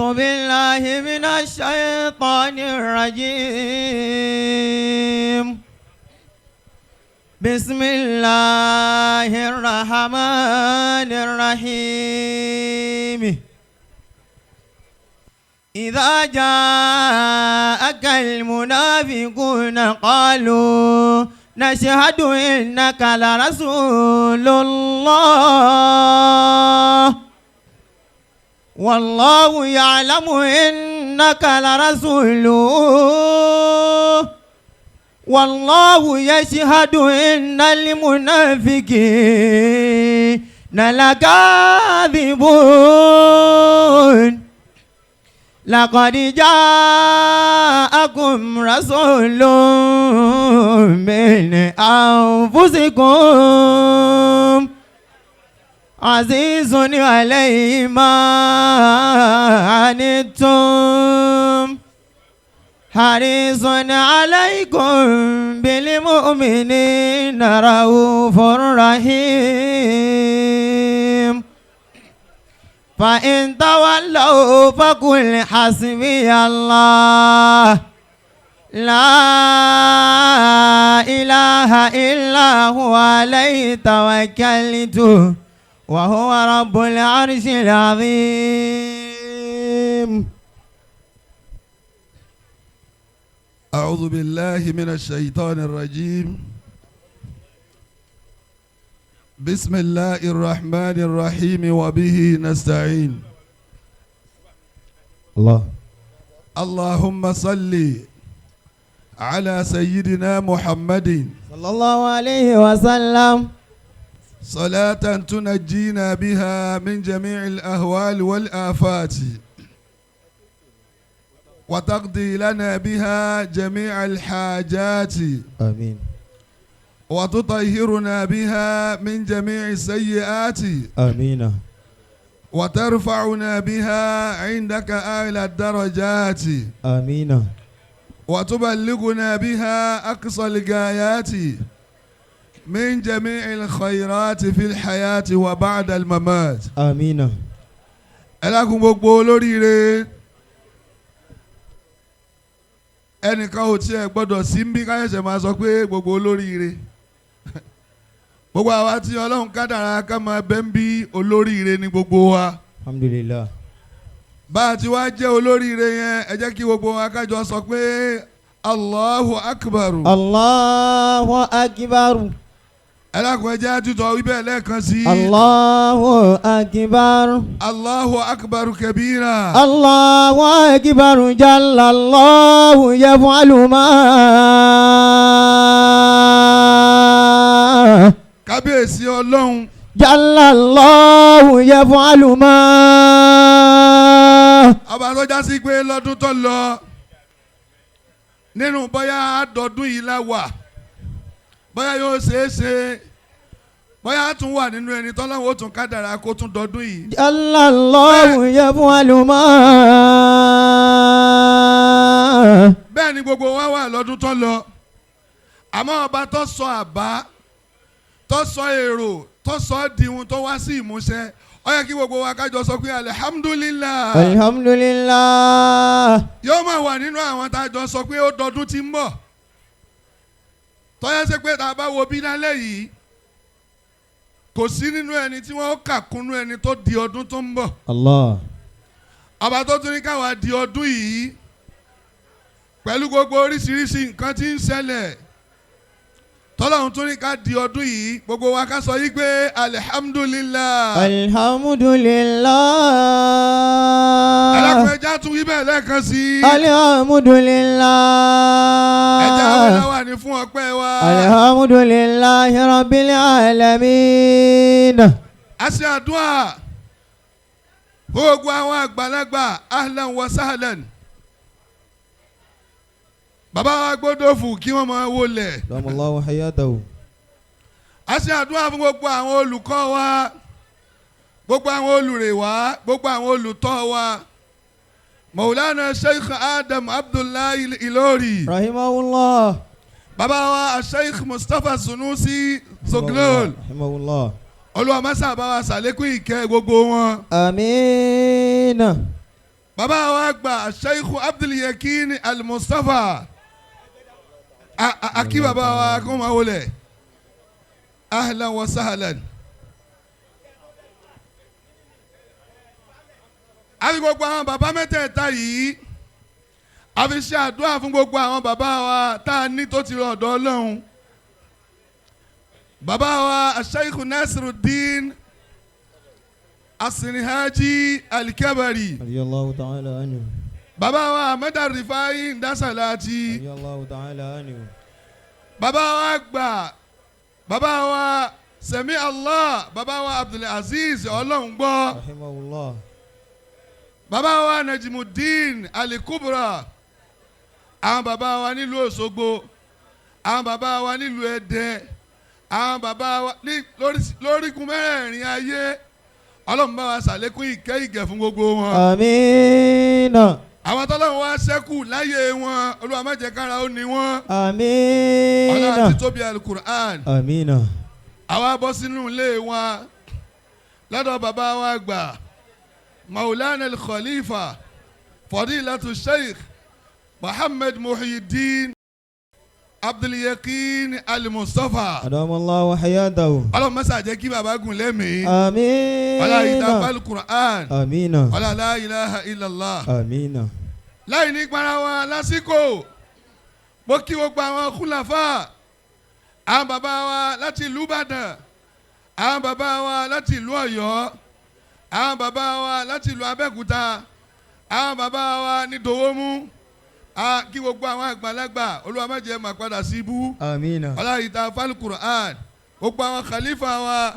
أعوذ بالله من الشيطان الرجيم. بسم الله الرحمن الرحيم. إذا جاءك المنافقون قالوا نشهد إنك لرسول الله والله يعلم إنك لرسوله والله يشهد إن المنافقين لكاذبون. لقد جاءكم رسول من أنفسكم عزيز عليه ما عنتم حريص عليكم بالمؤمنين رؤوف رحيم. فإن تولوا فقل حسبي الله لا إله إلا هو عليه توكلت وهو رب العرش العظيم. أعوذ بالله من الشيطان الرجيم. بسم الله الرحمن الرحيم وبه نستعين. الله. اللهم صل على سيدنا محمد صلى الله عليه وسلم صلاة تنجينا بها من جميع الأهوال والآفات وتقضي لنا بها جميع الحاجات آمين. وتطهرنا بها من جميع السيئات آمين. وترفعنا بها عندك أعلى الدرجات آمين. وتبلغنا بها أقصى الغايات من جميع الخيرات في الحياة وبعد الممات. آمين. Ẹ dákun gbogbo olóríire, ẹnìkan ò tiẹ̀ gbọ́dọ̀ sí ń bí káyọ̀sẹ̀ máa sọ pé gbogbo olóríire, gbogbo àwa tí Ọlọ́run kádàrá ká máa bẹ́ ń bí olóríire ní gbogbo wa. Alhamdulillah. Bá a ti wá jẹ́ olóríire yẹn, ẹ jẹ́ kí gbogbo wa kájọ sọ pé Allahu Akbar. Allahu Akbar. Ẹ dákun ẹ jẹ́ àtúntò wíbẹ̀ lẹ́ẹ̀kan sí. Allahu Akbar. Allahu Akbar kabira. Allahu Akbar jalla Allahu yaf'alu ma. Kábíyèsí Ọlọ́run. Jalla Allahu yaf'alu ma. Ọba tó já sí pé lọ́dún tó lọ nínú bóyá àdọ́dún yìí la wà, bóyá yóò ṣeé ṣe, bóyá tún wà nínú ẹni tọ́láwọ́ tún kádàrá kó tún dọdún yìí. Jalla Allahu yaf'alu ma. Bẹ́ẹ̀ ni gbogbo wa wà lọ́dún tó lọ, àmọ́ ọba tó sọ àbá tó sọ èrò tó sọ di ohun tó wá sí ìmúṣẹ, ó yẹ kí gbogbo wa kájọ sọ pé alihamdulilah. Alhamdulillah. Yóò máa wà nínú àwọn tá a jọ sọ pé ó dọdún tí ń bọ̀, tọ́yẹ́ ṣe pé tá a bá wo bí lálẹ́ yìí kò sí nínú ẹni tí wọ́n kà kúnú ẹni tó di ọdún tó ń bọ̀. Allah. Ọba tó tún ní káwa di ọdún yìí pẹ̀lú gbogbo oríṣiríṣi nǹkan tí ń ṣẹlẹ̀, tọ́lọ́run tún ní ká di ọdún yìí, gbogbo wa ká sọ yí pé alihamdulilah. Alhamdulillah. Ẹlẹ́kùn ẹja tún wí bẹ́ẹ̀ lẹ́ẹ̀kan sí i. Alhamdulillah. Ẹja àwọn ẹlẹ́wà ní fún ọpẹ́ wa. Alhamdulillahi rabbil alamin. A ṣe àdúrà fún gbogbo àwọn àgbàlagbà, ahlan wa sahlan. Bàbá wa gbọ́dọ̀ fún kí wọ́n máa wọlé. Damallahu hayatahu. A ṣe àdúrà fún gbogbo àwọn olùkọ́ wa, gbogbo àwọn olùrè wa, gbogbo àwọn olùtọ́ wa. Maulana Sheikh Adam Abdullahi Ilori. Rahimahullah. Bàbá wa Sheikh Mustapha Sunusi Zoglol. Rahimahullah. Olúwa má ṣà bá wa ṣàlékún ìkẹ́ gbogbo wọn. Àmín. Bàbá wa gba Sheikh Abdul Yakin Al-Mustapha. Akí bàbá wa kó máa wọlé. Ahlan wa sahlan. Àfi gbogbo àwọn bàbá mẹ́tẹ̀ẹ̀ta yìí, a fi ṣe àdúrà fún gbogbo àwọn bàbá wa tá a ní tó ti rọ ọ̀dọ̀ Ọlọ́run. Bàbá wa Sheikh Nasiruddin Asinihaji Alikabari. Radiyallahu ta'ala anhu. Bàbá wa Ahmed Rifai Ndasalati. Radiyallahu ta'ala anhu. Bàbá wa gbà, bàbá wa Sami Allah, bàbá wa Abdulaziz Ọlọ́rungbọ́. Rahimahullah. Bàbá wa Najimudeen Alikubra. Àwọn bàbá wa nílùú Òṣogbo, àwọn bàbá wa nílùú Ẹdẹ, àwọn bàbá wa ní lórígun mẹ́rẹ̀ẹ̀rin ayé. Ọlọ́run bá wa ṣàlékún ìkẹ́ ìgẹ̀ fún gbogbo wọn. Àmín. Àwọn tọ́lọ́run wá ṣẹ́kù láyé wọn, Olúwa má jẹ́ kára ó ní wọn. Àmín. Ọlọ́run àti tóbi Alukur'an. Àmín. Àwa bọ́ sínú ilé wa lọ́dọ̀ bàbá wa gbà Maulana al-Khalifa Fadilatu Sheikh Muhammad Muhyiddin Abdul Yakin Al-Mustapha. Adamallahu hayatahu. Ọlọ́run mọ́sá jẹ́ kí bàbá gùn lẹ́mìí. Àmín. Ọlá ìtàfà Alukur'an. Àmín. Ọlá la ilaha illallah. Àmín. Láì ní para wa lásìkò, mo kí gbogbo àwọn kúlàfà, àwọn bàbá wa láti ìlú Ìbàdàn, àwọn bàbá wa láti ìlú Ọ̀yọ́, àwọn bàbá wa láti ìlú Abẹ́òkúta, àwọn bàbá wa ní Dòwómú, kí gbogbo àwọn àgbàlagbà, Olúwa má jẹ́ máa padà sí ibú. Àmín. Ọlá ìta fálùkùrán, gbogbo àwọn khalifa wa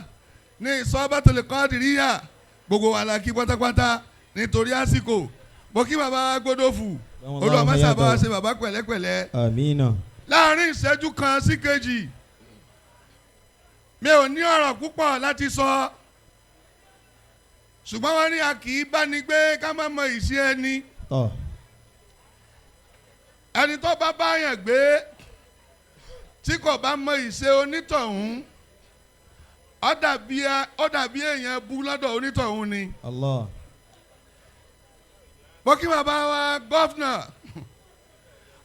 ní Sọ́bátùlì Kọ́dìríyà, gbogbo wa la kí pátápátá nítorí àsìkò. Mo kí bàbá wa Gbódòfù, Olúwa má sábà wá ṣe bàbá pẹ̀lẹ́pẹ̀lẹ́. Àmín. Láàárín ìṣẹ́jú kan sí kejì, mi ò ní ọ̀rọ̀ púpọ̀ láti sọ, ṣùgbọ́n wọ́n ní a kì í bá ní gbé ká má mọ ìṣe ẹni. Tọ́. Ẹni tó bá báyàn gbé tí kò bá mọ ìṣe onítọ̀hún, ó dàbí èèyàn bú lọ́dọ̀ onítọ̀hún ni. Allah. Mo kí bàbá wa gọ́fìnà,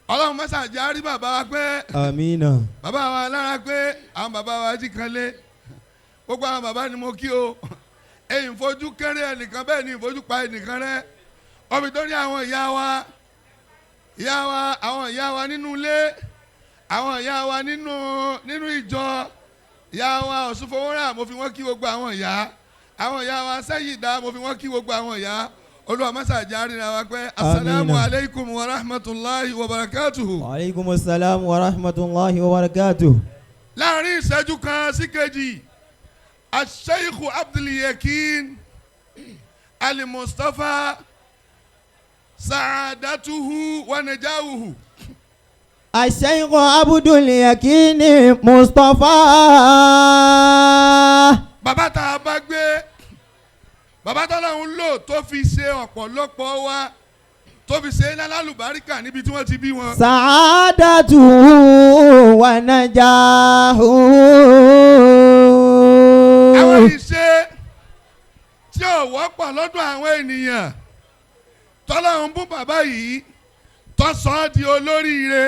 Ọlọ́run mọ́sàájì á rí bàbá wa pé. Àmín. Bàbá wa lára pé àwọn bàbá wa jí kan lé, gbogbo àwọn bàbá ni mo kí o. Èyí ń fojú kéré ẹnìkan, bẹ́ẹ̀ ni ìfojú pa ẹnìkan rẹ. Ọbẹ̀ tó ní àwọn ìyá wa, ìyá wa, àwọn ìyá wa nínú ilé, àwọn ìyá wa nínú ìjọ, ìyá wa Ọ̀ṣunfowórà, mo fi wọ́n kí gbogbo àwọn ìyá, àwọn ìyá wa Sẹ́yìndá, mo fi wọ́n kí gbogbo àwọn ìyá. Olúwa mọ́sàájì á ríra wa pé. Asalaamu alaykum wa rahmatulahi wa barakatuhu. Wa aleykum salaam wa rahmatulahi wa barakatuhu. Láàrin ìṣẹ́jú kan sí kejì, Sheikh Abdul Yakin Al-Mustapha sa'adatuhu wa najawuhu. Sheikh Abdul Yakin Mustapha. Bàbá tá a bá gbé, bàbá tọ́lọ́hún lò tó fi ṣe ọ̀pọ̀lọpọ̀ wa, tó fi ṣe lálùbáríkà níbi tí wọ́n ti bí wọn. Sa'adatuhu wa najahu. Àwọn ìṣe tí ò wọ́pọ̀ lọ́dọ̀ àwọn ènìyàn tọ́lọ́hún bú bàbá yìí tó sọ ọ́ di olóríire.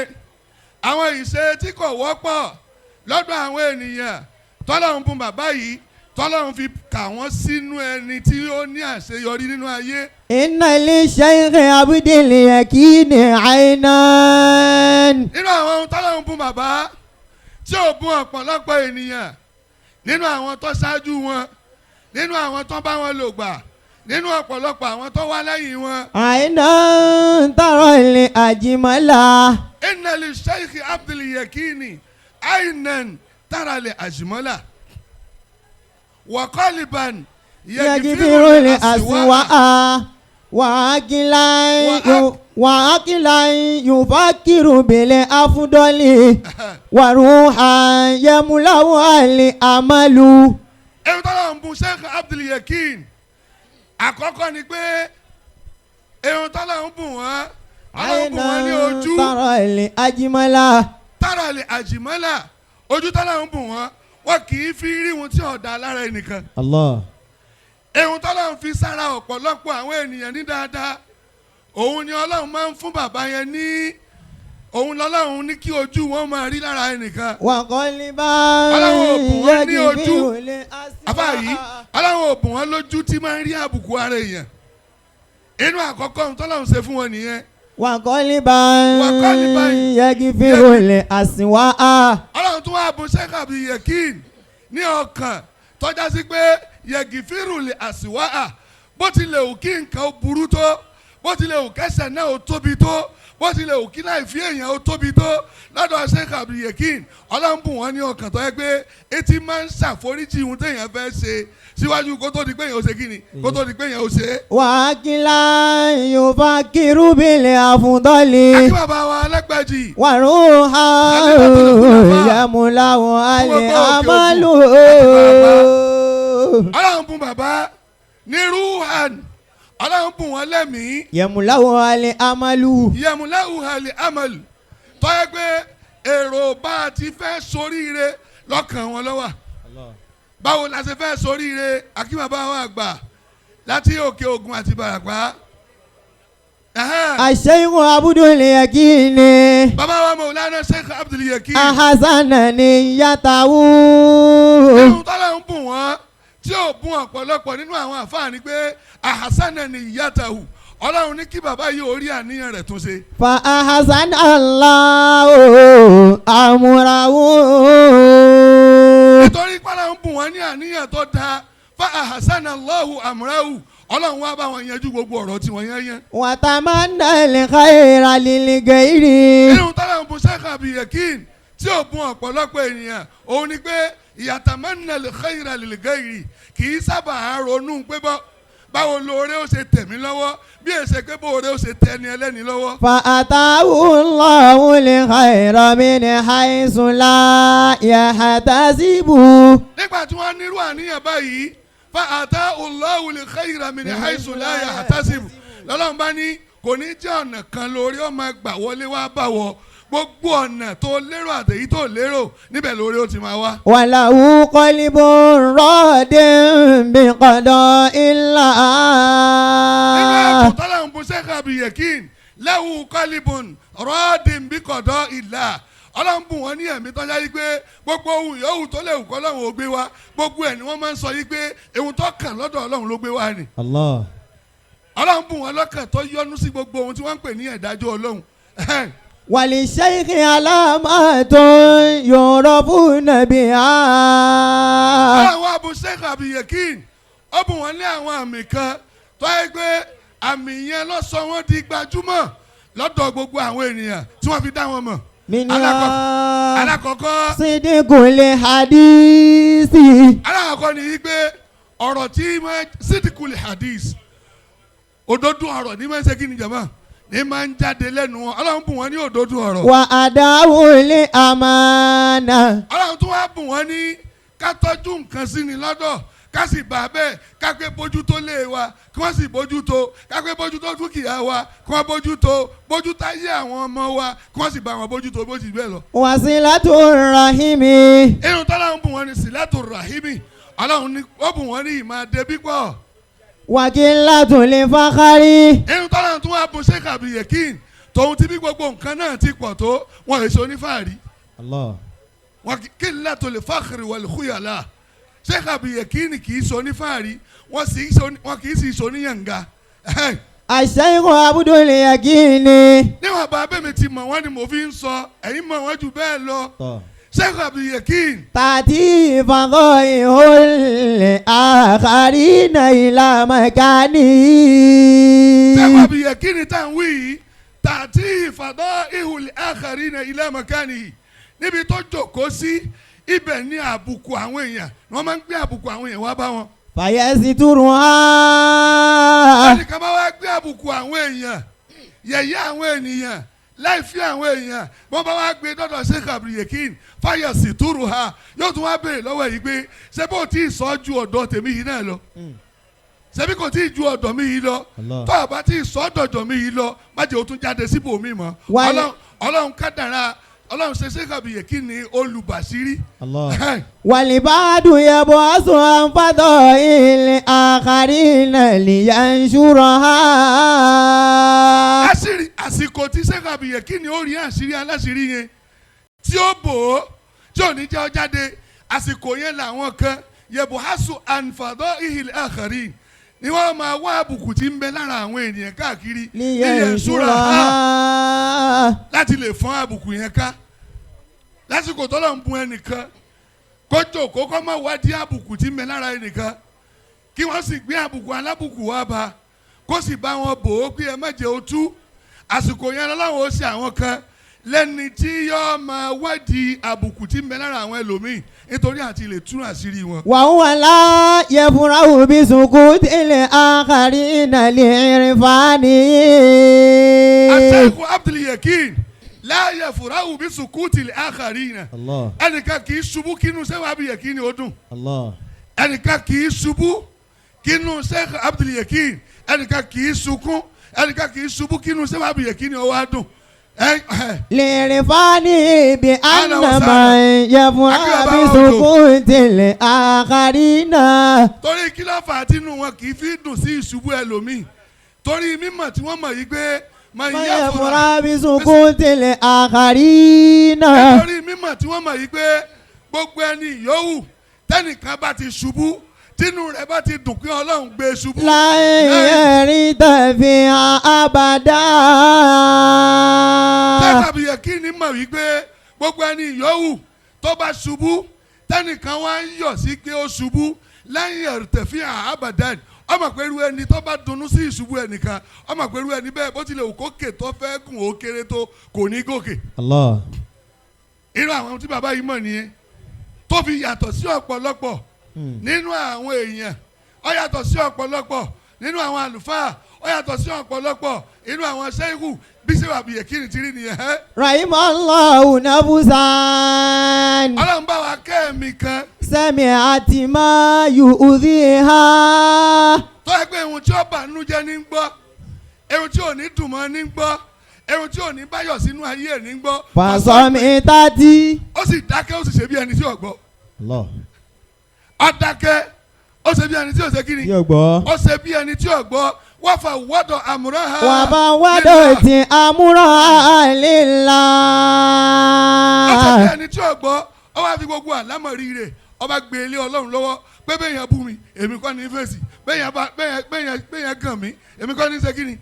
Àwọn ìṣe tí kò wọ́pọ̀ lọ́dọ̀ àwọn ènìyàn tọ́lọ́hún bú bàbá yìí tọ́lọ́hún fi kà wọ́n sínú ẹni tí ó ní àṣeyọrí nínú ayé. Inna li Sheikh Abdul Yakin aynan. Nínú àwọn ohun tọ́lọ́hún bú bàbá tí ò bú ọ̀pọ̀lọpọ̀ ènìyàn, nínú àwọn tó ṣáájú wọn, nínú àwọn tó bá wọn lò gbà, nínú ọ̀pọ̀lọpọ̀ àwọn tó wá lẹ́yìn wọn. Aynan tara li ajmala. Inna li Sheikh Abdul Yakin aynan tara li ajmala wa qaliban yagifiru li aswa'a wa aqilan yufakiru bil afdali wa ruhan yamlau al amalu. Ẹ̀rù tọ́lá ń bu Sheikh Abdul Yakin, àkọ́kọ́ ni pé ẹ̀rù tọ́lá ń bù wọ́n, ọlọ́run bù wọ́n ní ojú. Tara li ajmala. Tara li ajmala, ojú tọ́lá ń bù wọ́n, wọ́n kì í fi rí wọn tí ọ̀dà lára ẹnìkan. Allah. Ẹ̀rù tọ́lá ń fi sára ọ̀pọ̀lọpọ̀ àwọn ènìyàn ní dáadáa. Òun ni Ọlọ́run máa ń fún bàbá yẹn ní, òun lọ́lọ́run ní kí ojú wọn máa rí lára ẹnìkan. وقلبا Ọlọ́run ò bùn wọ́n ní ojú. يكفر الأسواء. Àfáà yìí, Ọlọ́run ò bùn wọ́n lójú tí máa ń rí àbùkù ara èèyàn. Inú àkọ́kọ́ ohun tọ́lọ́run ṣe fún wọn nìyẹn. وقلبا وقلبا يكفر الأسواء. Ọlọ́run tún wá bùn Sheikh Abdul Yekin ní ọkàn tọ́já sí pé yẹgìfírùlì àsìwáà, bó tilẹ̀ ò kí nǹkan ó burú tó, bó tilẹ̀ ò kẹsẹ̀ náà ó tóbi tó, bó tilẹ̀ ò kí láì fi èèyàn ó tóbi tó lọ́dọ̀ Sheikh Abdul Yekin, Ọlọ́run bùn wọ́n ní ọkàn tó yẹ pé etí máa ń ṣàforíjì ohun téèyàn fẹ́ ṣe síwájú kó tó di pé èèyàn ó ṣe kíni, kó tó di pé èèyàn ó ṣe é. وعقلا يفكر بالأفضل. Akí bàbá wa alágbàjì. وروحا يملأ الأمل. Ọlọ́run bùn bàbá ní ruhan, Ọlọ́run bùn wọ́n lẹ́mìí. يملأ الأمل. Yẹmúláhù hali amal, tọ́yẹ pé èrò bá a ti fẹ́ soríire lọ́kàn wọn lọ́wọ́. Báwo la ṣe fẹ́ soríire? Akínbàbá wa àgbà láti Òkè Ògùn àti Ìbàràpá. Ẹ̀hẹ́n. الشيخ عبد اليقين Bàbá wa Mọ̀lánà Sheikh Abdul Yekin, أحسن نيته. nínú tọ́lá ń bùn wọ́n tí ò bùn ọ̀pọ̀lọpọ̀ nínú àwọn àfáà ni pé àhásánà ni ìyàtàwù, Ọlọ́run ní kí bàbá yìí orí àníyàn rẹ̀ tún ṣe. فأحسن الله أمره. Nítorí pàlà ń bùn wọ́n ní àníyàn tó dáa, fa àhásánà Allahu amrahu, Ọlọ́run wá bá wọn yanjú gbogbo ọ̀rọ̀ tí wọ́n yẹn yẹn. وتمنى الخير للغير. Nínú tọ́lá ń bùn Sheikh Abdul Yekin tí ò bùn ọ̀pọ̀lọpọ̀ ènìyàn, òun ni pé yatamanna al-khayra lil-ghayri, kì í sábà ronú pé báwo lóore ó ṣe tẹ̀mí lọ́wọ́ bí èsè pé bóore ó ṣe tẹni ẹlẹ́ni lọ́wọ́. فأتاه الله الخير من حيث لا يحتسب. Nígbà tí wọ́n nírú àníyàn báyìí, fa ata Allahu al-khayra min haythu la yahtasib, lọ́lọ́run bá ní kò ní jẹ́ ọ̀nà kan lórí ó máa gbà wọlé wá bá wọ, gbogbo ọ̀nà tó lérò àtèyí tó lérò níbẹ̀ lórí ó ti máa wá. وله قلب راد بقضاء Nínú الله. ẹ̀kọ́ tọ́lá ń bu Sheikh Abdul Yekin, lahu qalbun radin bi qada'i-llah, Ọlọ́run bùn wọ́n ní ẹ̀mí tọ́já yí pé gbogbo ohun yòówù tó lè wù kọ́ Ọlọ́run ò gbé wá, gbogbo ẹ̀ ni wọ́n máa ń sọ yí pé ohun tó kàn lọ́dọ̀ Ọlọ́run ló gbé wá ni. الله. Ọlọ́run bùn wọ́n lọ́kàn tó yọ́nú sí gbogbo ohun tí wọ́n ń pè ní ẹ̀dájọ́ Ọlọ́run. وللشيخ علامات يعرفون بها. Ọlọ́run wá bùn Sheikh Abdul Yekin, ó bùn wọ́n ní àwọn àmì kan tó yẹ pé àmì yẹn ló sọ wọ́n di gbajúmọ̀ lọ́dọ̀ gbogbo àwọn ènìyàn tí wọ́n fi dá wọn mọ̀. منها Alákọ̀ọ́kọ́, صدق الحديث. alákọ̀ọ́kọ́ ni wípé ọ̀rọ̀ tí máa sídìkùlì hadith, òdodo ọ̀rọ̀ ní máa ń ṣe kí ni jàmá ní máa ń jáde lẹ́nu wọn. Ọlọ́run bùn wọ́n ní òdodo ọ̀rọ̀. وأداء الأمانة. Ọlọ́run tún wá bùn wọ́n ní ká tọ́jú nǹkan sí ni lọ́dọ̀, ká sì bá a bẹ́ẹ̀, ká pé bójútó lé wa kí wọ́n sì bójútó, ká pé bójútó dúkìá wa kí wọ́n bójútó, bójútó ayé àwọn ọmọ wa kí wọ́n sì bá wọn bójútó bó ti bẹ́ẹ̀ lọ. وصلة الرحم. Irun tọ́lọ́run bùn wọ́n ní sílátù rahimi, Ọlọ́run ní ó bùn wọ́n ní ìmọ̀ adébí pọ̀. وقلة الفخر. Irun tọ́lọ́run tún wá bùn Sheikh Abdul Yekin, tòun ti bí gbogbo nǹkan náà ti pọ̀ tó, wọn èso onífàárí. الله. Wọn kí qillatul fakhri wal khuyala, Sheikh Abdul Yekin kì í sọ onífàárí, wọn kì í sì sọ oníyànga. الشيخ عبد اليقين. Níwọ̀n bá bẹ́ẹ̀ mi ti mọ̀ wọ́n ni mo fi ń sọ, ẹ̀yin mọ̀ wọ́n jù bẹ́ẹ̀ lọ. Sheikh Abdul Yekin, تأتي فضائح الآخرين إلى مكانه. Sheikh Abdul Yekin tá à ń wí yìí, tààtì ìfàdọ́ ihul akharina ila makanihi, níbi tó jókòó sí ibẹ̀ ní àbùkù àwọn èèyàn ni wọ́n máa ń gbé àbùkù àwọn èèyàn wá bá wọn. فيسترها. Ẹnìkan bá wá gbé àbùkù àwọn èèyàn, yẹ̀yẹ́ àwọn ènìyàn, láì fi àwọn èèyàn, wọ́n bá wá gbé dọ́dọ̀ Sheikh Abdul Yekin, fàyẹ̀sì túrù ha, yóò tún wá béèrè lọ́wọ́ yìí pé ṣé bó tí ì sọ ju ọ̀dọ̀ tèmi yìí náà lọ, ṣebí kò tí ì ju ọ̀dọ̀ mi yìí lọ? Tó o bá tí ì sọ ọ̀dọ̀ mi yìí lọ, má jẹ́ o tún jáde síbò mi mọ́. Ọlọ́run kádàrá, Ọlọ́run ṣe Sheikh Abdul Yekin ní olùbàṣírí. والبعد يبعث عن فضائل الآخرين لينشرها. Àsìkò tí Sheikh Abdul Yekini ó rí àṣírí aláṣírí yẹn tí ó bò ó, tí ò ní jẹ́ ó jáde, àsìkò yẹn làwọn kan yabhasu an fadaihil akharin ni wọ́n máa wá àbùkù tí ń bẹ lára àwọn ènìyàn káàkiri, لينشرها. Láti lè fọ́n àbùkù yẹn ká. Lásìkò tọ́lọ̀ ń bun ẹnìkan, kó jòkó kó má wádìí àbùkù tí ń bẹ lára ẹnìkan, kí wọ́n sì gbé àbùkù alábùkù wá bá, kó sì bá wọn bò ó pé ẹ má jẹ́ ó tú, àsìkò yẹn lọ́wọ́ ó ṣe àwọn kan lẹ́ni tí yóò máa wádìí àbùkù tí ń bẹ lára àwọn ẹlòmíì nítorí àti lè tú àṣírí wọn. وهو لا يفرح بسكوت الآخرين لعرفانه. Àṣẹ́kù Abdul Yekin la yafrahu bi sukutil akharina. الله. Ẹnìkan kì í ṣubú kínú Sheikh Abdul Yekin ó dùn. الله. Ẹnìkan kì í ṣubú kínú Sheikh Abdul Yekin, ẹnìkan kì í sunkún, ẹnìkan kì í ṣubú kínú Sheikh Abdul Yekin ó wá dùn. Ẹ ẹ لعرفانه بأن أهلا وسهلا. من يفرح أكرم أبا. بسكوت الآخرين Torí kí ló fà á tínú wọn kì í fi dùn sí ìṣubú ẹlòmíì? Torí mímọ̀ tí wọ́n mọ̀ yìí pé man من yafra يفرح بسكوت الآخرين Torí mímọ̀ tí wọ́n mọ̀ yìí pé gbogbo ẹni yòówù tẹ́nìkan bá ti ṣubú, tínú rẹ̀ bá ti dùn pé Ọlọ́run gbé ṣubú, لا يرتفع أبدا. Tẹ́kàbí yẹ kí ni mọ̀ wípé gbogbo ẹni yòówù tó bá ṣubú, tẹ́nìkan wá ń yọ̀ sí pé ó ṣubú, lẹ́yìn ẹ̀rùtẹ̀fín àbàdàn, ọmọ pé irú ẹni tó bá dunnú sí ìṣubú ẹnìkan, ọmọ pé irú ẹni bẹ́ẹ̀, bó tilẹ̀ wù kó kè tó fẹ́ gùn ó kéré tó, kò ní gòkè. Allah. Irú àwọn tí bàbá yìí mọ̀ nìyẹn tó fi yàtọ̀ sí ọ̀pọ̀lọpọ̀ nínú àwọn èèyàn. Ó yàtọ̀ sí ọ̀pọ̀lọpọ̀ nínú àwọn àlùfáà, ó yàtọ̀ sí ọ̀pọ̀lọpọ̀ nínú àwọn sẹ́yìnkù. Bí ṣe wà bìyẹ kí ni ti rí nìyẹn. Ẹ́ رحم الله نفسا Ọlọ́run bá wa kẹ́ mi kan سمعت ما يؤذيها tó yẹ pé ohun tí ó bà nínú jẹ́ ní ń gbọ́, ohun tí ò ní dùn mọ́ ní ń gbọ́, ohun tí ò ní báyọ̀ sínú ayé ẹ̀ ní ń gbọ́. فصمتت Ó sì dákẹ́, ó sì ṣe bí ẹni tí ò gbọ́. Allah. Ó dákẹ́, ó ṣe bí ẹni tí ò ṣe kí ni? Yóò gbọ́. Ó ṣe bí ẹni tí ò gbọ́. Wọ́n fa wọ́dọ̀ àmúràn ha. وفوضت أمرها Ó ṣe bí لله ẹni tí ò gbọ́. Ó wá fi gbogbo àlámọ̀rí rẹ̀, ó bá gbé ilé Ọlọ́run lọ́wọ́ pé bẹ́ẹ̀ bú mi, èmi kọ́ ní fèsì. Bẹ́ẹ̀ bá bẹ́ẹ̀ bẹ́ẹ̀ gàn mí, èmi kọ́ ní ṣe kí ni,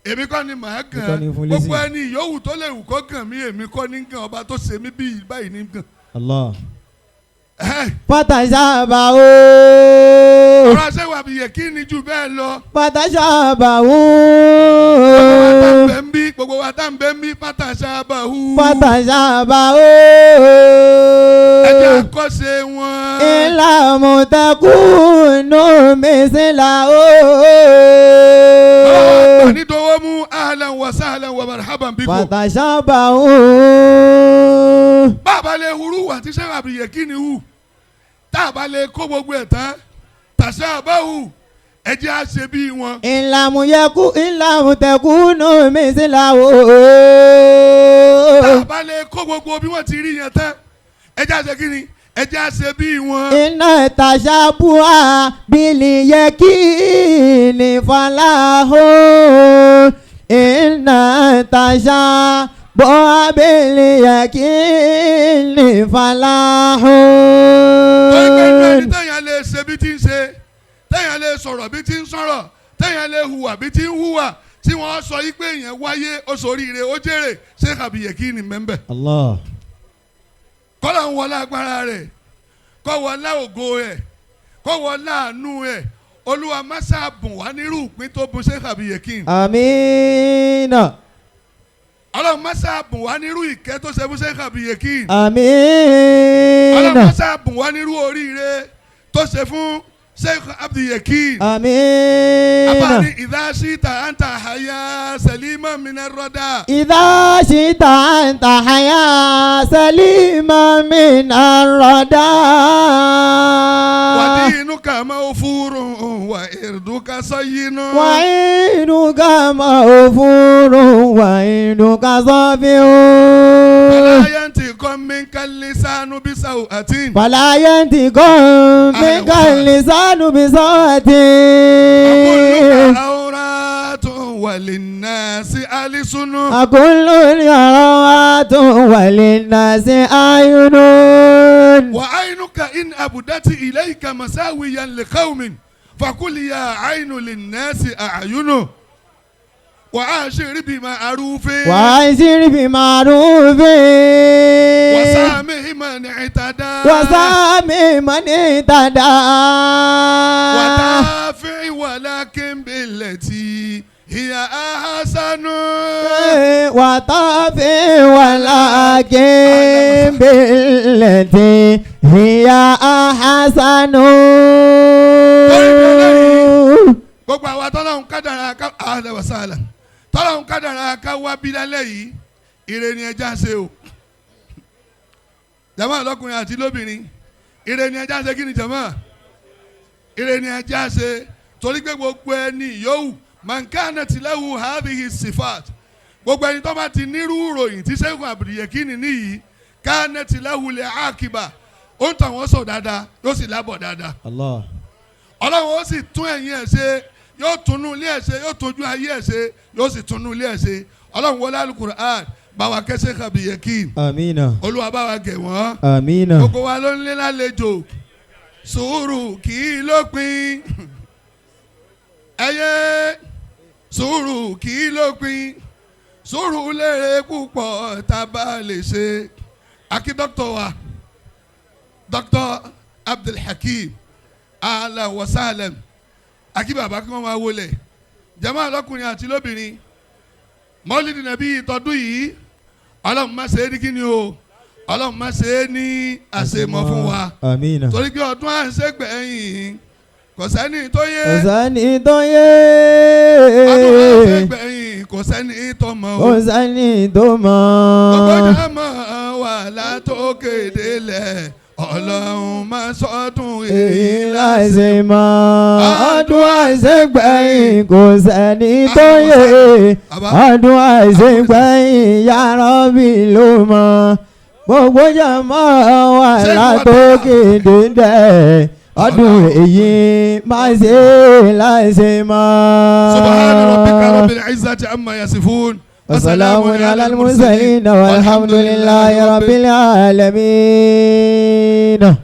èmi kọ́ ní màá Èmi kọ́ gàn. ní fún lésì. Gbogbo ẹni yòówù tó lè wù kó gàn mí, èmi kọ́ ní gàn. Ọba tó ṣe mí bíi báyìí ní gàn. Allah. Ẹ̀hẹ́n. فتشابهوا Ọ̀rọ̀ aṣẹ́wó àbíyẹ kí ni jù bẹ́ẹ̀ lọ. فتشابهوا Bẹ́ẹ̀ ń bí gbogbo wa tá ń bẹ́ ń bí فتشابهوا. فتشابهوا Ẹ jẹ́ àkọ́ṣe wọn. إن لم تكونوا مثله. Nítorí mú ahlan wa sahlan wa marhaban bikum. فتشابهوا Bàbá lè hurú wà tí sẹ́wọ̀n àbíyẹ kí ni hù, tá a bá lè kó gbogbo ẹ̀ tán, تشابهوا, ẹ jẹ́ á ṣe bí wọn. إن لم يكن إن لم تكونوا مثله. Tá a bá lè kó gbogbo bí wọ́n ti rí yẹn tán, ẹ jẹ́ á ṣe kí ni? Ẹ jẹ́ á ṣe bí wọn. إن التشبه باليقين فلاح إن التشبه باليقين فلاح. Torí pé inú ẹni téèyàn lè ṣe bí ti ń ṣe, téèyàn lè sọ̀rọ̀ bí ti ń sọ̀rọ̀, téèyàn lè hùwà bí ti ń hùwà, tí wọ́n sọ yí pé èèyàn wáyé, ó ṣoríire, ó jèrè, ṣé kàbíyè kí ni mẹ́ńbẹ̀. Allah. Kọ́lá ń wọlé agbára rẹ̀, kọ́ wọlé ògo rẹ̀, kọ́ wọlé àánú rẹ̀, Olúwa má ṣàbùn wá nírú ìpín tó bùn ṣé kàbíyè kí ni. آمين. Ọlọ́run má ṣàbùn wá nírú ìkẹ́ tó ṣe fún ṣé kàbíyè kí ni. آمين. Ọlọ́run má ṣàbùn wá nírú oríire tó ṣe fún Sheikh Abdul Yakin. آمين. Abani إذا شئت أن تحيا سليما من الردى. إذا شئت أن تحيا سليما من الردى. ودينك موفور وعرضك صين. وعينك موفور وعينك صافي. فلا ينطق منك اللسان بسوءة. فلا ينطق منك اللسان بسوءة. وكلك عورات وللناس nasi alisunu. وكل يروات وللناس أعين. وعينك إن أبدت إليك مساويا لقوم فقل يا عين للناس أعين وعاشر بمعروف وعاشر بمعروف وسامح من اعتدى وسامح من اعتدى ودافع ولكن بالتي هي أحسن وطافي ولكن بالتي هي أحسن. Gbogbo àwa tọ́lọ́hún kádàrá ká ahlan wa sahlan tọ́lọ́hún kádàrá ká wá bí lálẹ́ yìí, ire ni ẹja ṣe o, jàmá, lọ́kùnrin àti lóbìnrin. Ire ni ẹja ṣe. Kí ni, jàmá? Ire ni ẹja ṣe, torí pé gbogbo ẹni yòówù man kanat lahu hadhihi sifat, gbogbo ẹni tó bá ti nírú ìròyìn tí Sheikh Abdul níyì, kanat lahu al-aqiba, ó ń tàn wọ́n sọ dáadáa, yóò sì lábọ̀ dáadáa. Allah. Ọlọ́run ó sì tún ẹ̀yìn ẹ̀ ṣe, yóò túnú ilé ẹ̀ ṣe, yóò tójú ayé ẹ̀ ṣe, yóò sì túnú ilé ẹ̀ ṣe. Ọlọ́run wọlé Alukur'an, bá wa kẹ́ Sheikh Abdul Yakin. Amina. Olúwa, bá wa gẹ̀ wọ́n. Amina. Gbogbo wa ló ń lé lálejò. Sùúrù kì í lópin ẹyẹ, sùúrù kì í lópin. Sùúrù lérè púpọ̀ tá a bá lè ṣe. Akí dọ́kítọ̀ wa, Dr. Abdulhakeem, ahlan wa sahlan. Akí bàbá kí wọ́n máa wọlé. Jama lọ́kùnrin àti lóbìnrin, Mọ́lídìí Nàbí ìtọ́dún yìí, Ọlọ́run má ṣe é ní kíni o, Ọlọ́run má ṣe é ní àṣemọ́ fún wa. Amina. Torí pé ọdún à ń ṣègbẹ̀yìn, kò sẹ́ni tó yé. Kò sẹ́ni tó yé. Ọdún à ń ṣègbẹ̀yìn, kò sẹ́ni tó mọ̀ o. Kò sẹ́ni tó mọ̀. Gbogbo jàmọ́ wà látòkè délẹ̀, Ọlọ́run má sọdún èyí èyí láìsí mọ́. Ọdún àìsègbẹ̀yìn, kò sẹ́ni tó yé. Ọdún àìsègbẹ̀yìn, ya Rabbi ló mọ̀. Gbogbo jàmọ́ wà látòkè délẹ̀, ọdún èyí má ṣe láìsí mọ́. سبحان ربك رب العزة عما يصفون. وسلام على المرسلين والحمد لله رب العالمين.